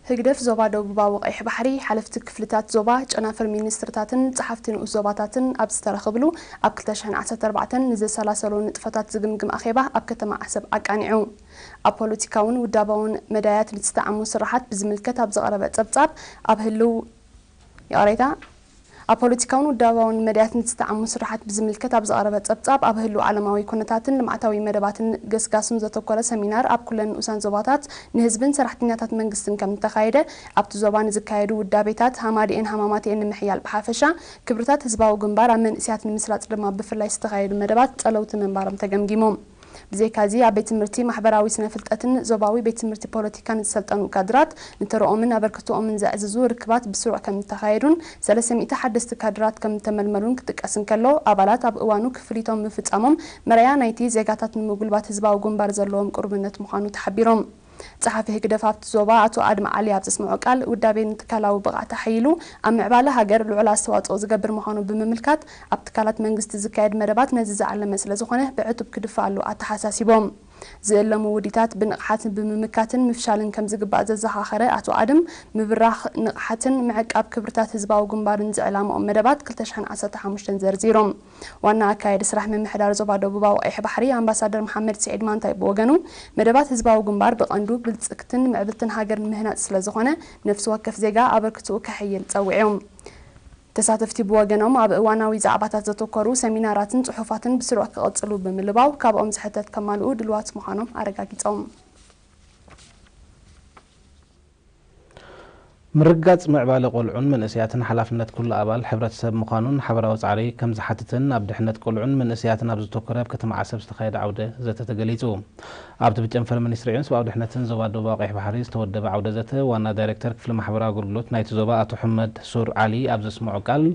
ህግደፍ ዞባ ደቡባዊ ቀይሕ ባሕሪ፣ ሓለፍቲ ክፍልታት ዞባ፣ ጨናፍር ሚኒስትርታትን ጸሓፍቲ ንኡስ ዞባታትን ኣብ ዝተረኽብሉ፣ ኣብ ክልተ ሽሕን ዓሰርተ ኣርባዕተን ንዘሰላሰሎ ንጥፈታት ዝግምግም ኣኼባ ኣብ ከተማ ዓሰብ ኣቃኒዑ። ኣብ ፖለቲካውን ውዳባውን መዳያት ንዝተዓሙ ስራሓት ብዝምልከት ኣብ ዝቐረበ ጸብጻብ፣ ኣብ ህልው ይቕሬታ፣ ኣብ ፖለቲካውን ውዳባውን መዳያት ንዝተዓሙ ስራሓት ብዝምልከት ኣብ ዝቐረበ ጸብጻብ፣ ኣብ ህልው ዓለማዊ ኩነታትን ልምዓታዊ መደባትን ገስጋስን ዘተኮረ ሰሚናር ኣብ ኩለን ንኡሳን ዞባታት ንህዝብን ሰራሕተኛታት መንግስትን ከም እተኻየደ፣ ኣብቲ ዞባ ንዝካየዱ ውዳቤታት ሃማዲኤን ሃማማቲኤን ንምሕያል ብሓፈሻ፣ ክብርታት ህዝባዊ ግንባር ኣብ መንእስያት ንምስራጽ ድማ ብፍላይ ዝተኻየዱ መደባት ጸለውቲ ምንባሮም ተገምጊሙ። ብዘይካዚ፣ ኣብ ቤት ትምህርቲ ማሕበራዊ ስነ ፍልጠትን ዞባዊ ቤት ትምህርቲ ፖለቲካን ዝሰልጠኑ ካድራት ንተረኦምን ኣበርክቶኦምን ዘዕዝዙ ርክባት ብስሩዕ ከም እተኻየዱን፣ ሰለስተ ሚእቲ ሓደስቲ ካድራት ከም እተመልመሉን ክጥቀስ እንከሎ፣ ኣባላት ኣብ እዋኑ ክፍሊቶም ምፍጻሞም መርኣያ ናይቲ ዜጋታት ንምጉልባት ህዝባዊ ግንባር ዘለዎም ቅሩብነት ምዃኑ ተሓቢሮም። ጸሓፊ ህግደፍ ኣብቲ ዞባ ኣቶ ኣድም ዓሊ ኣብ ዘስምዖ ቃል፣ ውዳቤ ንትካላዊ ብቕዓት ኣሐይሉ ኣብ ምዕባለ ሃገር ልዑል ኣስተዋጽኦ ዝገብር ምዃኑ ብምምልካት፣ ኣብ ትካላት መንግስቲ ዝካየድ መደባት ነዚ ዝዓለመ ስለ ዝኾነ ብዕቱብ ክድፋኣሉ ኣተሓሳሲቦም። ዝእለሙ ውዲታት ብንቕሓት ብምምካትን ምፍሻልን ከም ዝግባእ ዘዘኻኸረ ኣቶ ኣድም፣ ምብራኽ ንቕሓትን ምዕቃብ ክብርታት ህዝባዊ ግንባርን ዝዕላምኦም መደባት ክልተ ሽሕን ዓሰርተ ሓሙሽተን ዘርዚሮም። ዋና ኣካያዲ ስራሕ ምምሕዳር ዞባ ደቡባዊ ቀይሕ ባሕሪ ኣምባሳደር መሓመድ ስዒድ ማንታይ ብወገኑ፣ መደባት ህዝባዊ ግንባር ብቐንዱ ብልጽግትን ምዕብልትን ሃገር ንምህናጽ ስለ ዝኾነ፣ ነፍሲ ወከፍ ዜጋ ኣበርክትኡ ከሐይል ጸዊዖም። ተሳተፍቲ ብወገኖም፣ ኣብ እዋናዊ ዛዕባታት ዘተኮሩ ሰሚናራትን ጽሑፋትን ብስሩዕ ክቕጽሉ ብምልባው፣ ካብኦም ዝሕተት ከማልኡ ድልዋት ምዃኖም ኣረጋጊጾም። ምርግጋጽ ምዕባለ ቆልዑን መንእሰያትን ሓላፍነት ኩሉ ኣባል ሕብረተሰብ ምዃኑን ሓበራዊ ጻዕሪ ከም ዝሓትትን ኣብ ድሕነት ቆልዑን መንእሰያትን ኣብ ዘተኮረ ኣብ ከተማ ዓሰብ ዝተኻየደ ዓውደ ዘተ ተገሊጹ። ኣብቲ ብጨንፈር ሚኒስትሪ ዕዮን ሰብኣዊ ድሕነትን ዞባ ደቡባዊ ቀይሕ ባሕሪ ዝተወደበ ዓውደ ዘተ፣ ዋና ዳይሬክተር ክፍሊ ማሕበራዊ ኣገልግሎት ናይቲ ዞባ ኣቶ ሕመድ ሱር ዓሊ ኣብ ዘስምዖ ቃል፣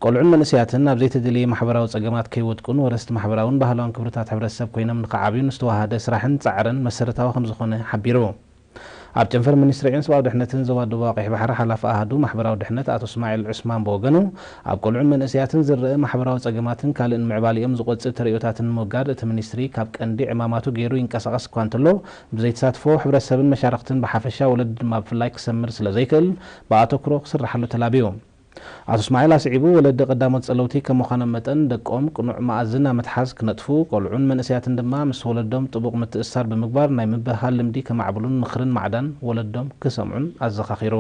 ቆልዑን መንእሰያትን ኣብ ዘይተደልየ ማሕበራዊ ጸገማት ከይወድቁን ወረስቲ ማሕበራውን ባህላውን ክብርታት ሕብረተሰብ ኮይኖም ንኽዓብዩን ዝተዋሃደ ስራሕን ጻዕርን መሰረታዊ ከም ዝኾነ ሓቢሩ። ኣብ ጨንፈር ሚኒስትሪ ዕዮን ሰብኣዊ ድሕነትን ዞባ ደቡባዊ ቀይሕ ባሕሪ ሓላፊ ኣሃዱ ማሕበራዊ ድሕነት ኣቶ እስማዒል ዑስማን ብወገኑ፣ ኣብ ቆልዑን መንእሰያትን ዝረአ ማሕበራዊ ጸገማትን ካልእን ምዕባሊኦም ዝቖጽእ ተርእዮታትን ንምውጋድ እቲ ሚኒስትሪ ካብ ቀንዲ ዕማማቱ ገይሩ ይንቀሳቐስ እኳ እንተሎ፣ ብዘይተሳትፎ ሕብረተሰብን መሻርኽትን ብሓፈሻ ወለዲ ድማ ብፍላይ ክሰምር ስለ ዘይክእል ብኣተኩሮ ክስርሓሉ ተላብዩ። ኣቶ እስማዒል ኣስዒቡ፣ ወለዲ ቀዳሞት ጸለውቲ ከም ምዃኖም መጠን፣ ደቆም ቅኑዕ መኣዝን ኣብ ምትሓዝ ክነጥፉ፣ ቆልዑን መንእሰያትን ድማ ምስ ወለዶም ጥቡቕ ምትእስሳር ብምግባር፣ ናይ ምብህሃል ልምዲ ከማዕብሉን ምኽርን ማዕዳን ወለዶም ክሰምዑን ኣዘኻኺሩ።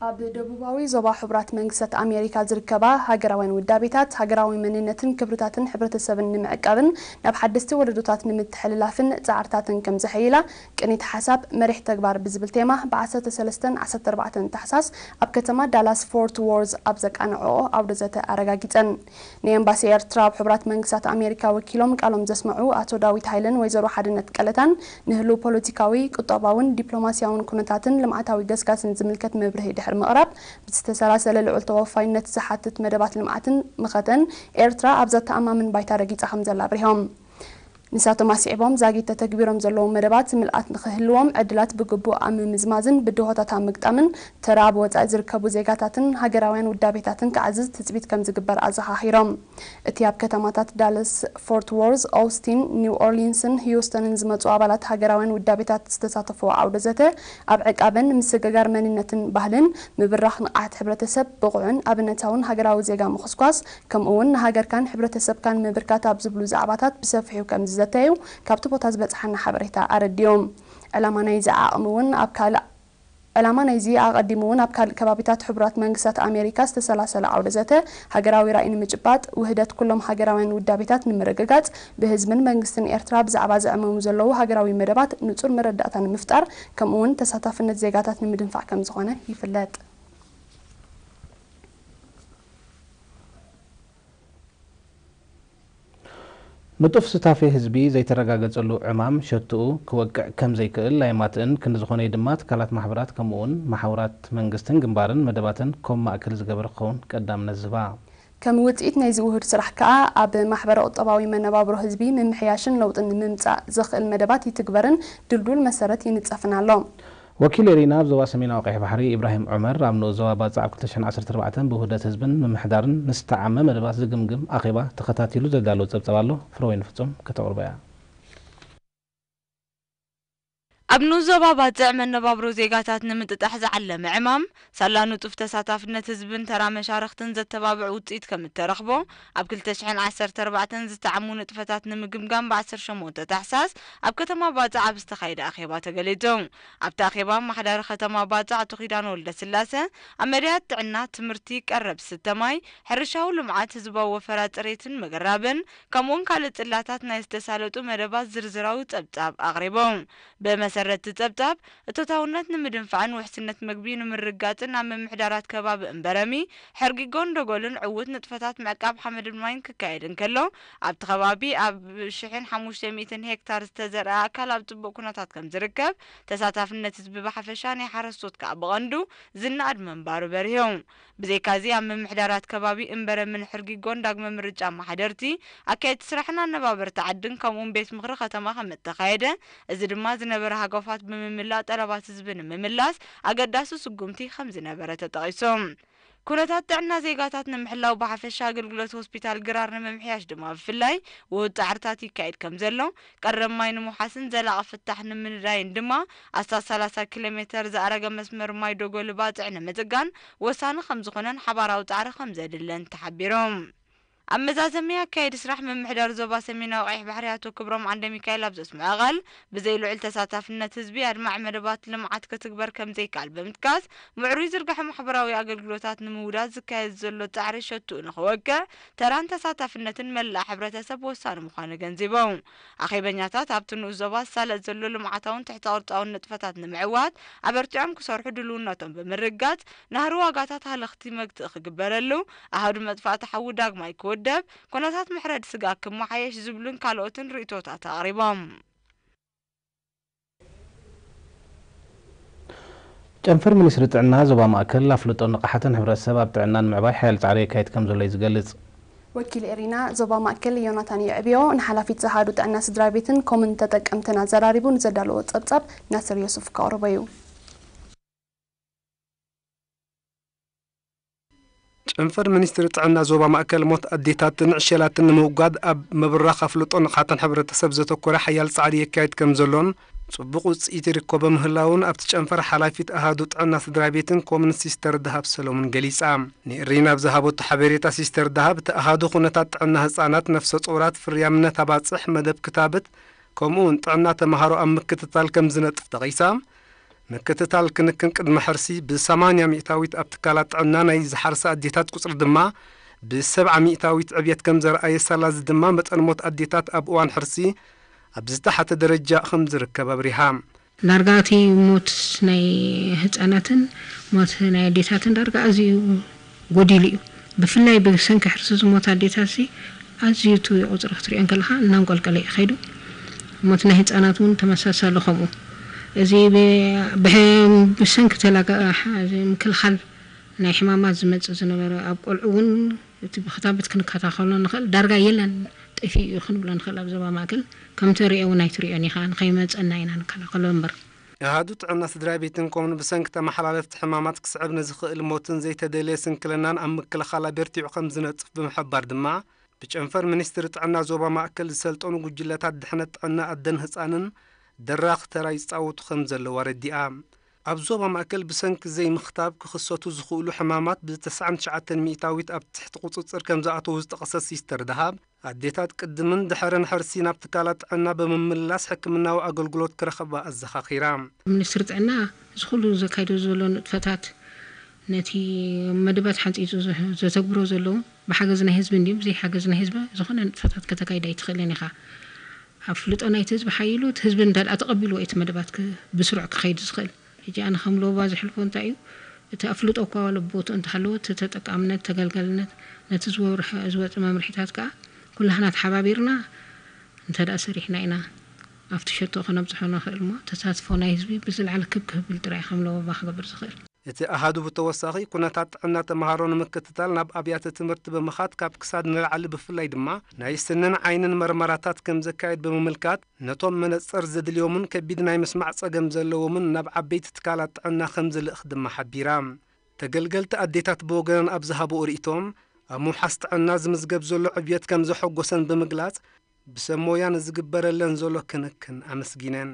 ኣብ ደቡባዊ ዞባ ሕቡራት መንግስታት ኣሜሪካ ዝርከባ ሃገራውያን ውዳቤታት፣ ሃገራዊ መንነትን ክብርታትን ሕብረተሰብን ንምዕቃብን ናብ ሓደስቲ ወለዶታት ንምትሕልላፍን ጻዕርታተን ከም ዘሐይላ፣ ቅኒት ሓሳብ መሪሕ ተግባር ብዝብል ቴማ፣ ብ ዓሰርተ ሰለስተን ዓሰርተ ኣርባዕተን ታሕሳስ ኣብ ከተማ ዳላስ ፎርት ዎርዝ ኣብ ዘቃንዐኦ ዓውደ ዘተ ኣረጋጊጸን። ንኤምባሲ ኤርትራ ኣብ ሕቡራት መንግስታት ኣሜሪካ ወኪሎም ቃሎም ዘስምዑ ኣቶ ዳዊት ሃይለን ወይዘሮ ሓድነት ቀለታን፣ ንህሉው ፖለቲካዊ፣ ቁጠባውን ዲፕሎማስያውን ኩነታትን ልምዓታዊ ገስጋስን ዝምልከት መብርሂ ድሕሪ ምቕራብ፣ ብዝተሰላሰለ ልዑል ተወፋይነት ዝሓትት መደባት ልምዓትን ምኸተን፣ ኤርትራ ኣብ ዘተኣማምን ባይታ ረጊጻ ከም ዘላ ኣብሪሆም። ንሳቶም ኣስዒቦም፣ ዛጊት ተተግቢሮም ዘለዉ መደባት ምልኣት ንኽህልዎም ዕድላት ብግቡእ ኣብ ምምዝማዝን ብድሆታት ኣብ ምግጣምን፣ ተራ ኣብ ወጻኢ ዝርከቡ ዜጋታትን ሃገራውያን ውዳቤታትን ክዓዝዝ ትጽቢት ከም ዝግበር ኣዘኻኺሮም። እቲ ኣብ ከተማታት ዳለስ፣ ፎርት ዎርዝ፣ ኦውስቲን፣ ኒው ኦርሊንስን ህዩስተንን ዝመጹ ኣባላት ሃገራውያን ውዳቤታት ዝተሳተፍዎ ዓውደ ዘተ፣ ኣብ ዕቃበን ምስግጋር መንነትን ባህልን፣ ምብራኽ ንቕሓት ሕብረተሰብ፣ ብቑዕን ኣብነታውን ሃገራዊ ዜጋ ምኹስኳስ፣ ከምኡ እውን ንሃገርካን ሕብረተሰብካን ምብርካት ኣብ ዝብሉ ዛዕባታት ብሰፊሑ ከም ዝዘተዩ ካብቲ ቦታ ዝበጽሓና ሓበሬታ ኣረዲኡ። ዕላማ ናይዚ ዓቕሚ እውን ኣብ ካልእ ዕላማ ናይዚ ኣቐዲሙ እውን ኣብ ካልእ ከባቢታት ሕቡራት መንግስታት ኣሜሪካ ዝተሰላሰለ ዓውደ ዘተ፣ ሃገራዊ ራእይ ንምጭባጥ፣ ውህደት ኩሎም ሃገራውያን ውዳቤታት ንምርግጋጽ፣ ብህዝብን መንግስትን ኤርትራ ብዛዕባ ዝዕመሙ ዘለዉ ሃገራዊ መደባት ንጹር መረዳእታ ንምፍጣር፣ ከምኡ እውን ተሳታፍነት ዜጋታት ንምድንፋዕ ከም ዝኾነ ይፍለጥ። ንጡፍ ስታፌ ህዝቢ ዘይተረጋገጸሉ ዕማም ሸትኡ ክወቅዕ ከም ዘይክእል ኣይማትእን፣ ክንዲ ዝኾነ ድማ ትካላት ማሕበራት ከምኡ እውን መሓውራት መንግስትን ግንባርን መደባተን ኮም ማእከል ዝገበረ ክኸውን ቀዳምነት ዝህባ። ከም ውጽኢት ናይዚ ውሁድ ስራሕ ከኣ ኣብ ማሕበረ ቁጠባዊ መነባብሮ ህዝቢ ምምሕያሽን ለውጥን ንምምጻእ ዘኽእል መደባት ይትግበርን ድልዱል መሰረት ይንጸፍን ኣሎ። ወኪል ኤሪና ኣብ ዞባ ሰሜናዊ ቀይሕ ባሕሪ ኢብራሂም ዑመር ኣብ ንኡስ ዞባ ባጽዕ ኣብ ክልተ ሽሕን ዓሰርተ ኣርባዕተን ብውህደት ህዝብን ምምሕዳርን ንዝተዓመ መደባት ዝግምግም ኣኼባ ተኸታቲሉ ዘዳለዎ ጸብጻብ ኣሎ። ፍረወይኒ ፍጹም ከተቕርቦ እያ። ኣብ ንኡስ ዞባ ባጽዕ መነባብሮ ዜጋታት ንምጥጣሕ ዝዓለመ ዕማም፣ ሳላ ንጡፍ ተሳታፍነት ህዝብን ተራ መሻርኽትን ዘተባብዕ ውጽኢት ከም እተረኽቦ፣ ኣብ ክልተ ሽሕን ዓሰርተ ኣርባዕተን ዝተዓሙ ንጥፈታት ንምግምጋም ብ ዓሰርተ ሸሞንተ ታሕሳስ ኣብ ከተማ ባጽዕ ኣብ ዝተኻየደ ኣኼባ ተገሊጹ። ኣብቲ ኣኼባ ኣመሓዳሪ ከተማ ባጽዕ ኣቶ ኪዳነ ወልደስላሰ፣ ኣብ መዳያት ጥዕና፣ ትምህርቲ፣ ቀረብ ዝስተ ማይ፣ ሕርሻዊ ልምዓት፣ ህዝባዊ ወፈራ፣ ጽሬትን ምግራብን፣ ከምኡውን ካልእ ጽላታት ናይ ዝተሳለጡ መደባት ዝርዝራዊ ጸብጻብ ኣቕሪቦም። ብመሰረት እቲ ጸብጻብ፣ እቶታውነት ንምድንፋዕን ውሕስነት መግቢ ንምርግጋጽን ኣብ ምምሕዳራት ከባቢ እምበረሚ፣ ሕርጊጎን ደጎልን ዕዉት ንጥፈታት ምዕቃብ ሓመድን ማይን ክካየድ እንከሎ፣ ኣብቲ ከባቢ ኣብ ሽሕን ሓሙሽተ ሚእትን ሄክታር ዝተዘርአ ኣካል ኣብ ጽቡቕ ኩነታት ከም ዝርከብ፣ ተሳታፍነት ህዝቢ ብሓፈሻ ናይ ሓረስቶት ከኣ ብቐንዱ ዝነኣድ ምንባሩ በሪሁ። ብዘይካዚ ኣብ ምምሕዳራት ከባቢ እምበረምን ሕርጊጎን ዳግመ ምርጫ ኣመሓደርቲ፣ ኣካየድቲ ስራሕን ኣነባበርቲ ዓድን ከምኡውን ቤት ምኽሪ ከተማ ከም እተኻየደ፣ እዚ ድማ ዝነበረ ሃጓፋት ብምምላእ ጠለባት ህዝቢ ንምምላስ ኣገዳሲ ስጉምቲ ከም ዝነበረ ተጠቒሱ። ኩነታት ጥዕና ዜጋታት ንምሕላው ብሓፈሻ ኣገልግሎት ሆስፒታል ግራር ንምምሕያሽ ድማ ብፍላይ ውሁድ ጻዕርታት ይካየድ ከም ዘሎ፣ ቀረብ ማይ ንምውሓስን ዘላቒ ፍታሕ ንምንዳይን ድማ ኣስታት ሰላሳ ኪሎ ሜተር ዝኣረገ መስመር ማይ ዶጎሊ ባጽዕ ንምጽጋን ወሳኒ ከም ዝኾነን ሓባራዊ ጻዕሪ ከም ዘድለን ተሓቢሩ። ኣብ መዛዘሚ ኣካየዲ ስራሕ ምምሕዳር ዞባ ሰሜናዊ ቀይሕ ባሕሪ ኣቶ ክብሮም ዓንደ ሚካኤል ኣብ ዘስምዖ ቃል፣ ብዘይ ልዑል ተሳታፍነት ህዝቢ ኣድማዒ መደባት ልምዓት ክትግበር ከም ዘይከኣል ብምጥቃስ፣ ምዕሩይ ዝርግሐ ማሕበራዊ ኣገልግሎታት ንምውዳድ ዝካየድ ዘሎ ጻዕሪ ሸትኡ ንኽወቅዕ፣ ተራን ተሳታፍነትን መላእ ሕብረተሰብ ወሳኒ ምዃኑ ገንዚቦም። ኣኼበኛታት ኣብቲ ንኡስ ዞባ ዝሳለጥ ዘሎ ልምዓታውን ትሕተ ቅርጻውን ንጥፈታት ንምዕዋት ኣበርቲዖም ክሰርሑ ድልውነቶም ብምርግጋጽ፣ ናህሪ ዋጋታት ሃለኽቲ መግትኢ ክግበረሉ፣ ኣሃዱ መጥፋእቲ ሓዊ ዳግማይ ክውደብ፣ ኩነታት መሕረዲ ስጋ ክመሓየሽ ዝብሉን ካልኦትን ርእይቶታት ኣቕሪቦም። ጨንፈር ሚኒስትሪ ጥዕና ዞባ ማእከል ኣፍልጦ ንቕሓትን ሕብረተሰብ ኣብ ጥዕናን ምዕባይ ሓያል ጻዕሪ የካይድ ከም ዘሎ እዩ ዝገልጽ። ወኪል ኤሪና ዞባ ማእከል ዮናታን የዕብዮ ንሓላፊት ኣሃዱ ጥዕና ስድራ ቤትን ኮምን ተጠቀምትን ኣዘራሪቡ ንዘዳለዎ ጸብጻብ ናስር ዮሱፍ ከቕርቦ እዩ። ጨንፈር ሚኒስትሪ ጥዕና ዞባ ማእከል ሞት ኣዴታትን ዕሸላትን ንምውጋድ ኣብ ምብራኽ ኣፍልጦ ንቕሓትን ሕብረተሰብ ዘተኮረ ሓያል ጻዕሪ የካይድ ከም ዘሎን ጽቡቕ ውጽኢት ይርከቦ ምህላውን ኣብቲ ጨንፈር ሓላፊት ኣሃዱ ጥዕና ስድራ ቤትን ኮምን ሲስተር ደሃብ ሰሎሙን ገሊጻ። ንኤሪና ኣብ ዝሃበቶ ሓበሬታ ሲስተር ደሃብ እቲ ኣሃዱ ኩነታት ጥዕና ህጻናት፣ ነፍሰ ጡራት፣ ፍርያምነት ኣባጽሕ፣ መደብ ክታበት ከምኡ እውን ጥዕና ተመሃሮ ኣብ ምክትታል ከም ዝነጥፍ ጠቒሳ፣ ምክትታል ክንክን ቅድመ ሕርሲ ብ ሰማንያ ሚእታዊት ኣብ ትካላት ጥዕና ናይ ዝሓርሳ ኣዴታት ቁጽሪ ድማ ብ ሰብዓ ሚእታዊት ዕብየት ከም ዘርኣየ ሳላ እዚ ድማ መጠን ሞት ኣዴታት ኣብ እዋን ሕርሲ ኣብ ዝተሓተ ደረጃ ከም ዝርከብ ኣብሪሃ። ዳርጋ እቲ ሞት ናይ ህጻናትን ሞት ናይ ኣዴታትን ዳርጋ ኣዝዩ ጎዲሉ እዩ። ብፍላይ ብሰንኪ ሕርሲ ዝሞታ ኣዴታት እዚ ኣዝዩ እቲ ቁጽሪ ክትሪኦ እንከለኻ እናንቆልቀለ እዩ ከይዱ። ሞት ናይ ህጻናት እውን ተመሳሳሊ ከምኡ። እዚ ብ-፣ ብሕ-፣ ብሰንኪ ተላጋ-፣ እዚ ምክልኻል ናይ ሕማማት ዝመጽእ ዝነበረ ኣብ ቆልዑ እውን እቲ ብክታበት ክንከታኸሎ ንኽእል ዳርጋ የለን፣ ጠፊኡ እዩ ክንብሎ ንኽእል ኣብ ዞባ ማእከል። ከም ትሪኦ እውን ኣይትሪኦን ኢኻ፣ ንኸይመጸና ኢና ንከላኸሎ እምበር። ኣሃዱ ጥዕና ስድራ ቤትን ኮምን ብሰንኪ ተመሓላለፍቲ ሕማማት ክስዕብ ንዝኽእል ሞትን ዘይተደልየ ስንክልናን ኣብ ምክልኻል ኣበርቲዑ ከም ዝነጥፍ ብምሕባር ድማ፣ ብጨንፈር ሚኒስትሪ ጥዕና ዞባ ማእከል ዝሰልጠኑ ጉጅለታት ድሕነት ጥዕና ኣደን ህጻንን ደራኺ ተራ ይጻወቱ ከም ዘለዉ ኣረዲኣ። ኣብ ዞባ ማእከል ብሰንኪ ዘይምኽታብ ክኽሰቱ ዝኽእሉ ሕማማት ብ ተስዓን ትሽዓተን ሚእታዊት ኣብ ትሕቲ ቁጽጽር ከም ዝኣተዉ ዝጠቐሰት ሲስተር ደሃብ፣ ኣዴታት ቅድምን ድሕርን ሕርሲ ናብ ትካላት ጥዕና ብምምላስ ሕክምናዊ ኣገልግሎት ክረኽባ ኣዘኻኺራ። ሚኒስትሪ ጥዕና እዚ ኩሉ ዘካይዶ ዘሎ ንጥፈታት፣ ነቲ መደባት ሓንጺጹ ዘ-፣ ዘተግብሮ ዘሎ ብሓገዝ ናይ ህዝቢ እንድዩ። ብዘይ ሓገዝ ናይ ህዝቢ ዝኾነ ንጥፈታት ከተካይድ ኣይትኽእልን ኢኻ። ኣፍልጦ ናይቲ ህዝቢ ሓይሉ፣ እቲ ህዝቢ እንተ ደኣ ተቐቢልዎ እዩ እቲ መደባት ክ-፣ ብስሩዕ ክኸይድ ዝኽእል። ሕጂ ኣነ ከም ሎባ ዘሕልፎ እንታይ እዩ፣ እቲ ኣፍልጦ እኳ ዋላ ብቦትኡ እንተሃለዎ፣ እቲ ተጠቃምነት፣ ተገልጋልነት፣ ነቲ ዝወርሕ-፣ ዝወጽእ መምርሒታት ከኣ ኩላህና ተሓባቢርና እንተ ደኣ ሰሪሕና ኢና ኣብቲ ሸቶ ከነብጽሖ ንኽእል እሞ፣ ተሳትፎ ናይ ህዝቢ ብዝለዓለ ክብ ክብል ጥራይ ከም ሎባ ክገብር ዝኽእል። እቲ ኣሃዱ ብተወሳኺ ኩነታት ጥዕና ተምሃሮ ንምክትታል ናብ ኣብያተ ትምህርቲ ብምኻድ ካብ ክሳድ ንላዕሊ ብፍላይ ድማ ናይ ስንን ዓይንን መርመራታት ከም ዘካየድ ብምምልካት ነቶም መነጸር ዘድልዮምን ከቢድ ናይ ምስማዕ ጸገም ዘለዎምን ናብ ዓበይቲ ትካላት ጥዕና ከም ዝልእኽ ድማ ሓቢራ። ተገልገልቲ ኣዴታት ብወገነን ኣብ ዝሃብኦ ርእይቶም ኣብ ምውሓስ ጥዕና ዝምዝገብ ዘሎ ዕብየት ከም ዘሐጎሰን ብምግላጽ ብሰብ ሞያ ንዝግበረለን ዘሎ ክንክን ኣመስጊነን።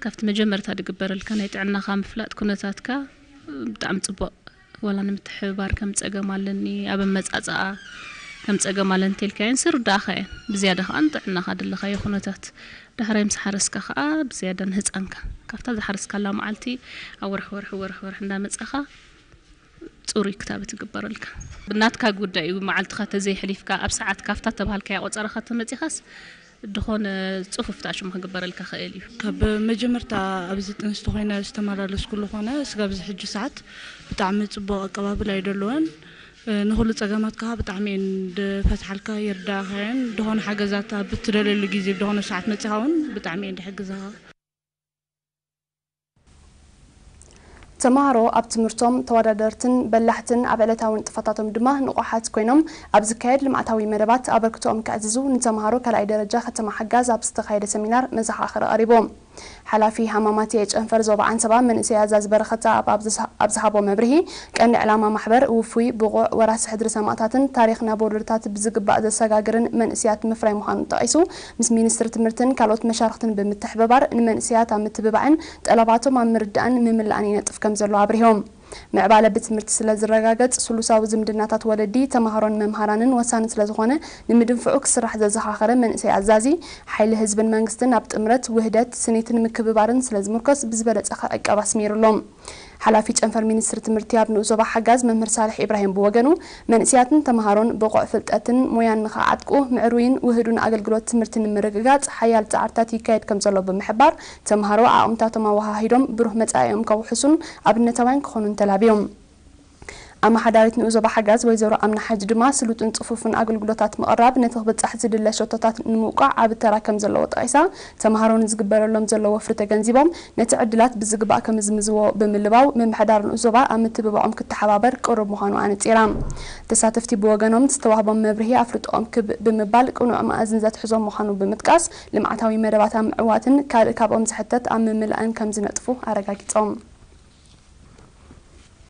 ካብቲ መጀመርታ ዝግበረልካ ናይ ጥዕናኻ ምፍላጥ ኩነታትካ ብጣዕሚ ጽቡቕ፣ ዋላ ንምትሕብባር ከም ጸገም ኣለኒ ኣብ ኣመጻጽኣ ከም ጸገም ኣለኒ ተልካየን ስርዳእኻ እየን። ብዝያዳ ከኣ ንጥዕናኻ ድለኻዮ ኩነታት ዳሕራይ ምስ ሓረስካ ከኣ ብዝያዳ ንህጻንካ ካብታ ዝሓረስካላ መዓልቲ ኣብ ወርሒ ወርሒ ወርሒ ወርሒ እንዳመጻኻ ጽሩይ ክታበት ይግበረልካ። ብናትካ ጉዳይ እዩ። መዓልትኻ ተዘይሕሊፍካ ኣብ ሰዓት ካብታ ተባሃልካያ ቆጸራኻ ተመጺኻስ ድኾነ ጽፉፍ ተኣሽሙ ክግበረልካ ክእል እዩ። ካብ መጀመርታ ኣብዚ ጥንስቲ ኮይነ ዝተመላለስኩሉ ኮነ እስካብ እዚ ሕጂ ሰዓት ብጣዕሚ ጽቡቕ ኣቀባብላ እዩ ደለወን። ንኹሉ ጸገማት ከኣ ብጣዕሚ እየን ድፈትሓልካ፣ ይርዳእኻ እየን። ድኾነ ሓገዛት ኣብ እትደልየሉ ግዜ ብድኾነ ሰዓት መጺኻ እውን ብጣዕሚ እየን ድሕግዛኻ። ተምሃሮ ኣብ ትምህርቶም ተወዳደርትን በላሕትን ኣብ ዕለታዊ ንጥፈታቶም ድማ ንቑሓት ኮይኖም ኣብ ዝካየድ ልምዓታዊ መደባት ኣበርክቶኦም ከዕዝዙ ንተምሃሮ ካልኣይ ደረጃ ከተማ ሓጋዝ ኣብ ዝተኻየደ ሰሚናር መዘኻኸሪ ቀሪቡ። ሓላፊ ሃማማትያ ጨንፈር ዞባ ዓንሰባ መንእሰይ ኣዛዚ በረኸት ኣኣብ ኣብ ዝሃቦ መብርሂ፣ ቀንዲ ዕላማ ማሕበር ውፉይ፣ ብቑዕ፣ ወራሲ ሕድሪ ሰማእታትን ታሪኽ ናብ ወለዶታት ብዝግባእ ዘሰጋግርን መንእሰያት ምፍራይ ምዃኑ ጠቒሱ፣ ምስ ሚኒስትሪ ትምህርትን ካልኦት መሻርኽትን ብምትሕብባር ንመንእሰያት ኣብ ምትብባዕን ጠለባቶም ኣብ ምርዳእን ምምላእን ይነጥፍ ከምዘሎ ኣብሪሆም። ምዕባለ ብትምህርቲ ስለ ዝረጋገጽ፣ ስሉሳዊ ዝምድናታት ወለዲ፣ ተማሃሮን መምሃራንን ወሳኒ ስለ ዝኾነ፣ ንምድንፍዑ ክስራሕ ዘዘኻኸረ መንእሰይ ኣዛዚ፣ ሓይሊ ህዝብን መንግስትን ኣብ ጥምረት፣ ውህደት፣ ስኒትን ምክብባርን ስለ ዝምርኮስ ብዝበለጸ ክዕቀብ ኣስሚሩሎም። ሓላፊ ጨንፈር ሚኒስትሪ ትምህርቲ ኣብ ንኡስ ዞባ ሓጋዝ መምህር ሳልሕ ኢብራሂም ብወገኑ፣ መንእሰያትን ተምሃሮን ብቑዕ ፍልጠትን ሞያን ንኽዓጥቁ፣ ምዕሩይን ውህዱን ኣገልግሎት ትምህርቲ ንምርግጋጽ ሓያል ጻዕርታት ይካየድ ከምዘሎ ብምሕባር፣ ተምሃሮ ዓቕምታቶም ኣወሃሂዶም ብሩህ መጻኢኦም ከውሕሱን ኣብነታውያን ክኾኑን ተላብዮም። ኣመሓዳሪት ንኡስ ዞባ ሓጋዝ ወይዘሮ ኣምና ሓጂ ድማ ስሉጥን ጽፉፍን ኣገልግሎታት ምቕራብ ነቲ ክብጻሕ ዝድለ ሸቶታት ንምውቃዕ ዓቢ ተራ ከም ዘለዎ ጠቒሳ፣ ተምሃሮ ንዝግበረሎም ዘሎ ወፍሪ ተገንዚቦም ነቲ ዕድላት ብዝግባእ ከምዝምዝዎ ብምልባው፣ ምምሕዳር ንኡስ ዞባ ኣብ ምትብባዖም ክተሓባበር ቅሩብ ምዃኑ ኣነጺራ። ተሳተፍቲ ብወገኖም ዝተዋህቦም መብርሂ ኣፍልጦኦም ክብ ብምባል ቅኑዕ መኣዝን ዘትሕዞም ምዃኑ ብምጥቃስ፣ ልምዓታዊ መደባት ኣብ ምዕዋትን ካልእ ካብኦም ዝሕተት ኣብ ምምላእን ከምዝነጥፉ ኣረጋጊጾም።